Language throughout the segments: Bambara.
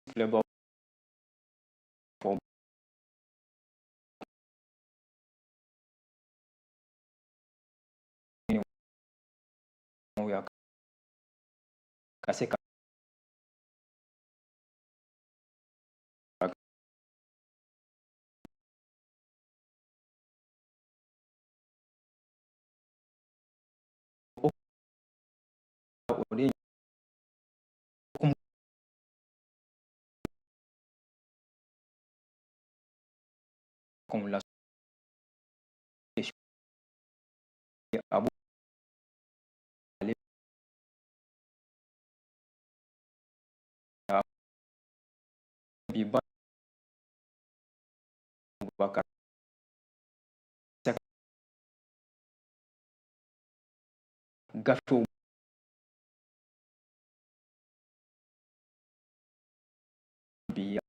Filɛbagaw fɔ ka se ka o de qu'on la a ale bi ba ka gafew bi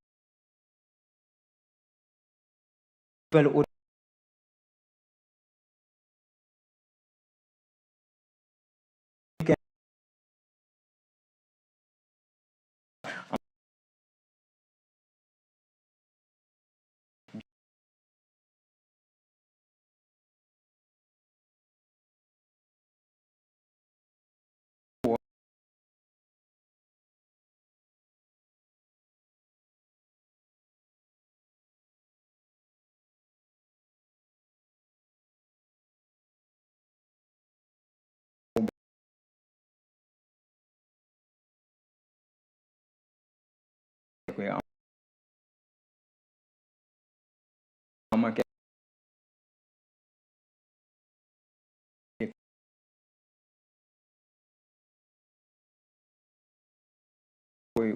an ma kɛ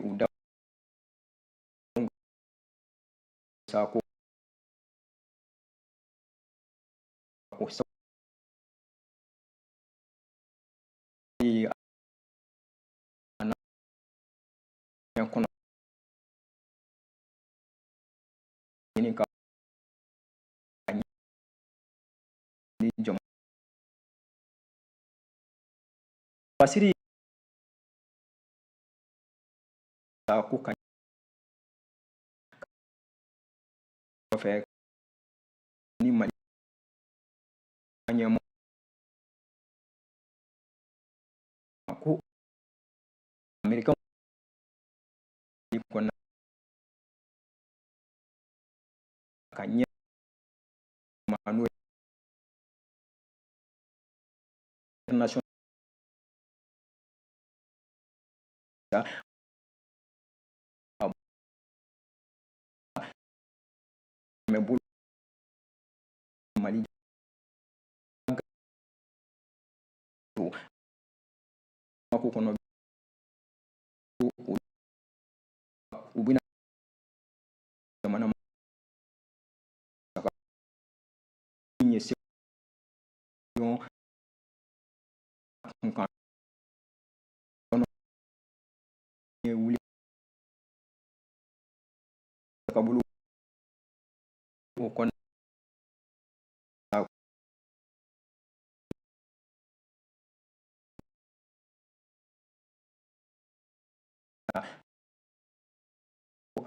u da sa ko o kɔnɔ ɲini ka ni jama Basiri ko ka kɔfɛ ni Mali ɲɛmɔgɔ ko Amerikanw kɔnɔ ka ɲɛ ma n'o ye nation mɛ bolo Mali ko kɔnɔ u bɛna jamana min ye kunkan wuli ka bolo o kɔnɔ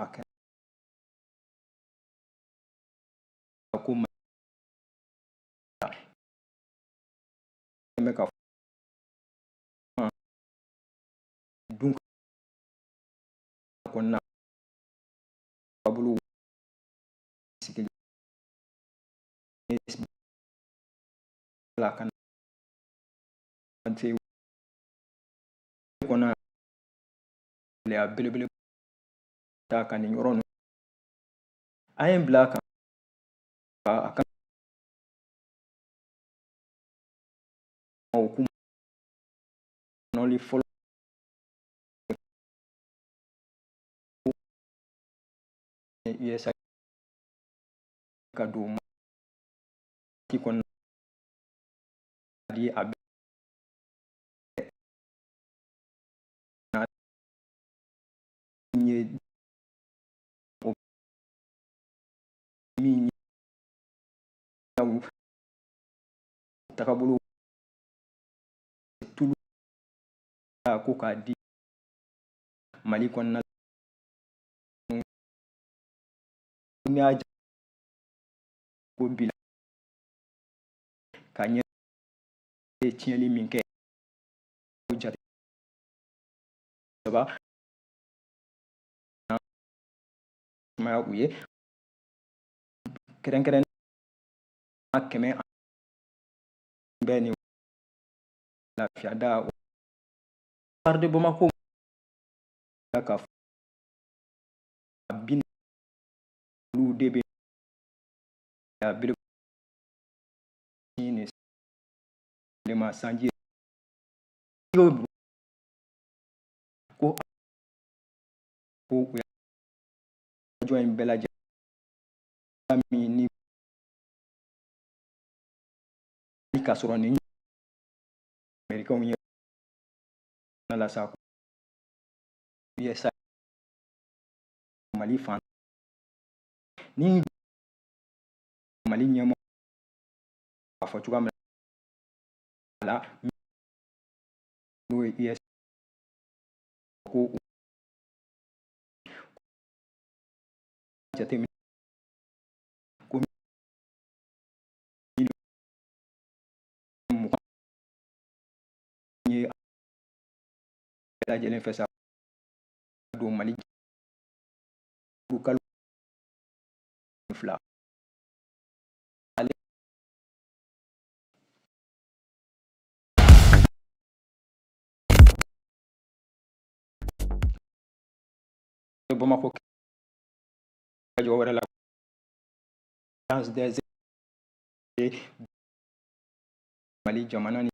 a kɛra ko bɛ ka dun kɔnɔna bolo sigili la ka na se kɔnɔ gɛlɛya belebele ta ka nin yɔrɔ ninnu an ye bila kan a kan o nɔli fɔlɔ USA ka don Mali kɔnɔ di a bɛ na ye o min ye tagabolo tulu ko k'a di Mali kɔnɔna. N'i y'a ko bi ka ɲɛ tiɲɛli min kɛ jate saba sumaya u ye kɛrɛnkɛrɛn 100 bɛ nin lafiya da de Bamako ka bin olu de bɛ bere ni tilema sanji ko ko u jɔ in bɛɛ lajɛlen min ni ka sɔrɔ ni Américains ye la sa ye sa Mali fan ni Mali ɲɛmɔgɔ a fɔ cogoya min la, n'o ye US ko jateminɛ ko 20,000 ye bɛɛ lajɛlen fɛ sa don Mali kalo 2 ale. Bamakɔ jɔ wɛrɛ la des Mali jamana ni